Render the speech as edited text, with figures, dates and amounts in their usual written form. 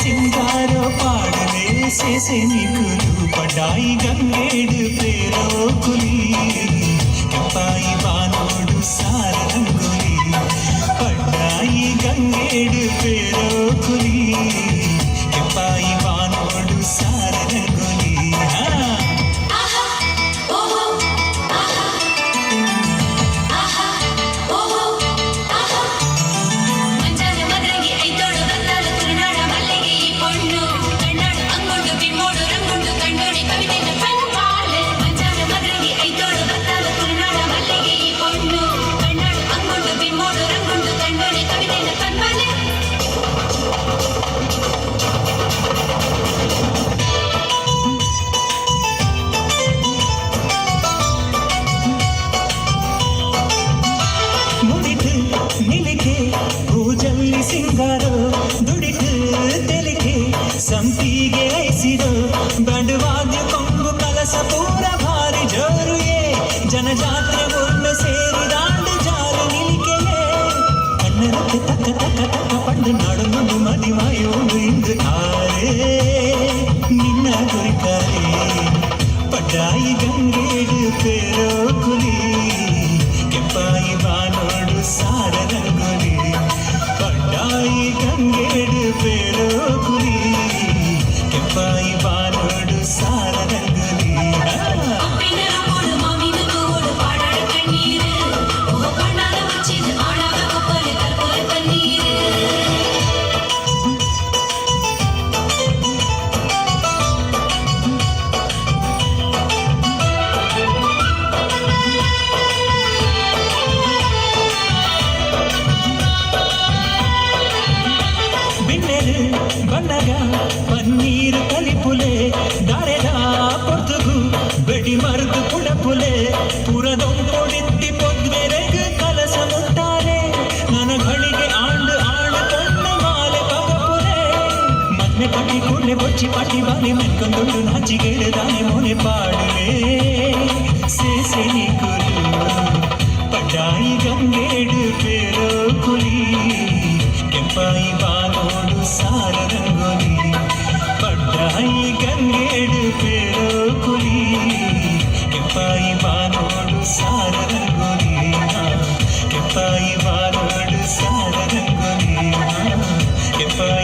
ಸಿಂಗಾರ ಪಾಡಲೆ ಸೇಸೆ ನಿಕುಲು. ಪಡ್ಡಾಯಿ ಗಂಗೇಡು ಪೇರೋ ಕುಲಿ, ಕೆಂಪಾಯಿ ಬಾನೋಡು ಸಾರ ರಂಗೋಲಿ. ಪಡ್ಡಾಯಿ ಗಂಗೇಡು ಪೇರೋ ಕುಲಿ, ಕೆಂಪಾಯಿ ಬಾನೋಡು ಸಾರ ರಂಗೋಲಿ. ಹಾ. ಆಹಾ ಓಹೋ ಆಹಾ ಆಹಾ ಓಹೋ ಆಹಾ. ಮಂಜಾನ ಮದ್ರಂಗಿ ಐತೋಡು ಬತ್ತಾಳು ತುಳುನಾಡ ಮಲ್ಲಿಗೆ ಈ ಪೊಣ್ಣು. ಕಣ್ಣಾಡು ಅಂಗುಂಡು ಬಿಮ್ಮೋಡು ರಂಗುಂಡು ಕಂಡೋಡಿ ಕವಿತೆನ ಪನ್ಪಾಲೆ. ಮಂಜಾನ ಮದ್ರಂಗಿ ಐತೋಡು ಬತ್ತಾಳು ತುಳುನಾಡ ಮಲ್ಲಿಗೆ ಈ ಪೊಣ್ಣು. ಕಣ್ಣಾಡು ಅಂಗುಂಡು ಬಿಮ್ಮೋಡು ರಂಗುಂಡು ಕಂಡೋಡಿ ಕವಿತೆನ ಪನ್ಪಾಲೆ. ಮುಡಿತು ನಿಲಿಕೆ ಪೂಜಲ್ಲಿ ಸಿಂಗಾರೋ, ದುಡಿತು ತೆಲಿಕೆ ಸಂಪಿಗೆ ಐಸಿರೋ. ಬಂಡವಾದ್ಯ ಕೊಂಬು ಕಲಸ ಪೂರ ಭಾರಿ ಜೋರು ಏ. ಜನಜಾತ್ರೆ ಒಮ್ಮೆ ಸೇರಿದಾಂಡು ಜಾರು ನಿಲಿಕೆಯೇ. ಕಣ್ಣರಕ್ಕೆ ತಕ್ಕ ತಕ್ಕ ತಕ್ಕ ಪಂಡು ನಾಡೊಂದು ಮದಿಮಾಯೋಡು ಇಂದು ಆರೇ ನಿನ್ನ ಗುರಿಕಾರೇ. ಪಡ್ಡಾಯಿ ಗಂಗೇಡು ಪೇರೋ ಕುಲಿ, ಕೆಂಪಾಯಿ ಬಾನೋಡು ಸಾರ ರಂಗೋಲಿ. ಪಡ್ಡಾಯಿ ಗಂಗೇಡು ಪೇರೋ ಕುಲಿ, ಕೆಂಪಾಯಿ ಬಾನೋಡು ಸಾರ ರಂಗೋಲಿ. ಉಪ್ಪಿನ ರೂಪೋಡು ಮಾವಿನ ತೂವೋಡು ಪಾಡಾಡ ಕಣ್ಣೀರು. ಓ ಕಣ್ಣಾದ ಮುಚ್ಚಿದು ಆಡಾಗ ಕೊಪ್ಪಲೆ ಕರ್ಪೂರ ಪನ್ನೀರು. ಬಿನ್ನೆಲು ಬನ್ನಗ ಪನ್ನೀರು ಕಲಿಪುಲೆ, ದಾರೆದ ಪೊರ್ತುಗು ಬೆಡಿ ಮರುದು ಪುಡಪುಲೆ. ಪುರದೊಂಪೊಡಿತ್ತಿ ಪೊದ್ವೆರೆಗ್ ಕಲಸ ಮುಟ್ಟಾರೆ, ನನಗಳಿಗೆ ಆಂಡು ಆಳು ಪೊಣ್ಣು ಮಾಲೆ ಪಗಪುಲೆ. ಮದ್ಮೆ ಪಟ್ಟಿ ಕೂಡ್ಲೆ ಬೊಚ್ಚಿ ಪಟ್ಟಿ ಬಾಲೆ ಮೆನ್ಕೊಂದುಂಡು ನಾಚಿಗೇಡುದಾನೆ ಮೋನೆ ಪಾಡುಲೆ ಸೇಸೆ ನಿಕುಲು. ಪಡ್ಡಾಯಿ ಗಂಗೇಡು ಪೇರೋ ಕುಲಿ, ಕೆಂಪಾಯಿ ಬಾನೋಡು ಸಾರ ರಂಗೋಲಿ. ಪಡ್ಡಾಯಿ ಗಂಗೇಡು ಪೇರೋ ಕುಲಿ, ಕೆಂಪಾಯಿ ಬಾನೋಡು ಸಾರ ರಂಗೋಲಿ. ಕೆಂಪಾಯಿ ಬಾನೋಡು ಸಾರ ರಂಗೋಲಿ. ಕೆಂಪಾಯಿ